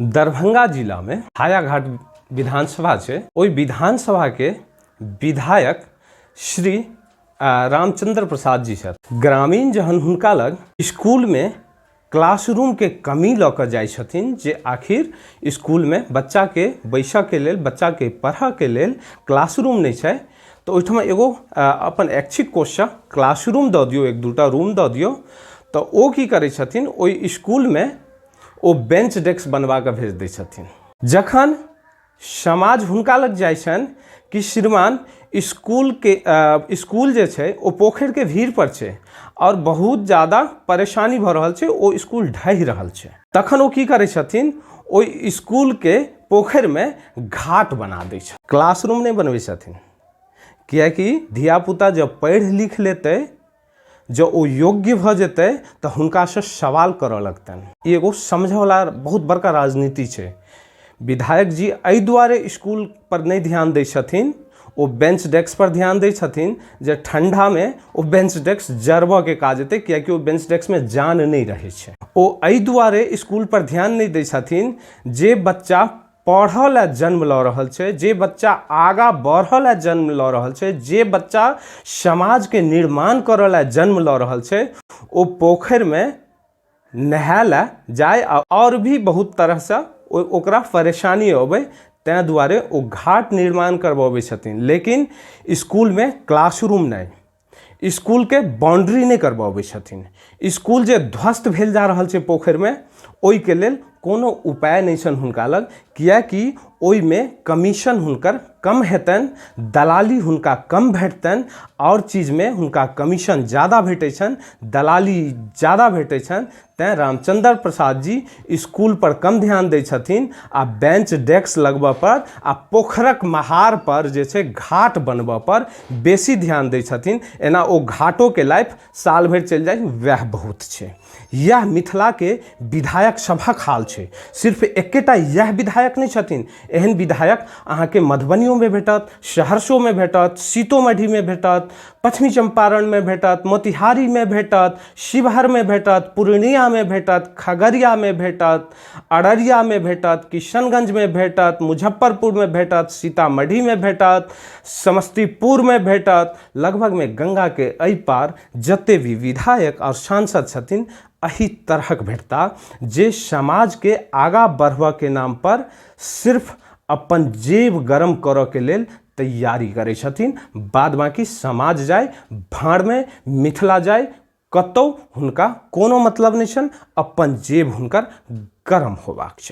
दरभंगा जिलामे हायाघाट विधानसभा छै, ओहि विधानसभाके विधायक श्री रामचंद्र प्रसाद जी छथि। ग्रामीण जहन हुनका लग स्कूलमे क्लासरूमके कमी लऽ कऽ जाइ छथिन जे आखिर स्कूलमे बच्चाके बैसऽके लेल, बच्चाके पढ़ऽके लेल क्लासरूम नहि छै, तऽ ओहिठाम एगो अपन ऐच्छिक कोषसँ क्लासरूम दऽ दियौ, एक दूटा रूम दऽ दियौ। तऽ ओ की करै छथिन, ओहि स्कूलमे ओ बेंच डेस्क बनवा कऽ भेज दै छथिन। जखन समाज हुनका लग जाइ छनि कि श्रीमान स्कूलके स्कूल जे छै ओ पोखरिके भीड़ पर छै आओर बहुत ज्यादा परेशानी भऽ रहल छै, ओ स्कूल ढहि रहल छै, तखन ओ की करै छथिन, ओहि स्कूलके पोखरिमे घाट बना दै छथिन, क्लासरूम नहि बनबै छथिन। किएकि धियापुता जब पढ़ि लिख लेतै, जँ ओ योग्य भऽ जेतै, तऽ हुनकासँ सवाल करऽ लगतनि। ई एगो समझऽवला बहुत बड़का राजनीति छै। विधायक जी एहि दुआरे इसकुल पर नहि ध्यान दै छथिन, ओ बेंच डेस्क पर ध्यान दै छथिन जे ठण्डामे ओ बेंच डेस्क जरबऽके काज एतै, किएकि ओ बेंच डेस्कमे जान नहि रहै छै। ओ एहि दुआरे इसकुल पर ध्यान नहि दै छथिन जे बच्चा पढ़ऽ लए जन्म लऽ रहल छै, जे बच्चा आगाँ बढ़ऽ लए जन्म लऽ रहल छै, जे बच्चा समाजके निर्माण करऽ लए जन्म लऽ रहल छै, ओ पोखरिमे नहाय लए जाय आओर भी बहुत तरहसँ ओकरा परेशानी अबै, ताहि दुआरे ओ घाट निर्माण करबबै छथिन, लेकिन इसकुलमे क्लासरूम नहि, इसकुलके बाउंड्री नहि करबबै छथिन। इसकुल जे ध्वस्त भेल जा रहल छै पोखरिमे, ओहिके लेल कोनो उपाय नहि छनि हुनका लग, किएकि ओहिमे कमीशन हुनकर कम हेतनि, दलाली हुनका कम भेटतनि। आओर चीजमे हुनका कमीशन ज्यादा भेटै छनि, दलाली ज्यादा भेटै छनि। तैँ रामचन्द्र प्रसाद जी इसकुल पर कम ध्यान दै छथिन आ बेंच डेस्क लगबऽ पर आ पोखरक महार पर जे छै घाट बनबऽ पर बेसी ध्यान दै छथिन। एना ओ घाटोके लाइफ साल भरि चलि जाइ, वएह बहुत छै। इएह मिथिलाके विधायक सभक हाल छै। सिर्फ एकेटा इएह विधायक नहि छथिन, एहन विधायक अहाँके मधुबनियोमे भेटत, सहरसोमे भेटत, सीतोमढ़ीमे भेटत, पश्चिमी चम्पारणमे भेटत, मोतिहारीमे भेटत, शिवहरमे भेटत, पूर्णियामे भेटत, खगड़ियामे भेटत, अररियामे भेटत, किशनगंजमे भेटत, मुजफ्फरपुरमे भेटत, सीतामढ़ीमे भेटत, समस्तीपुरमे भेटत। लगभगमे गंगाके एहि पार जते भी विधायक आओर सांसद छथिन, एहि तरहक भेटता जे समाजके आगाँ बढ़बऽके नाम पर सिर्फ अपन जेब गरम करऽके लेल तैयारी करै छथिन। बाद बाँकी समाज जाय भाँड़मे, मिथिला जाय कतहु, हुनका कोनो मतलब नहि छनि। अपन जेब हुनकर गरम होबाक चाही।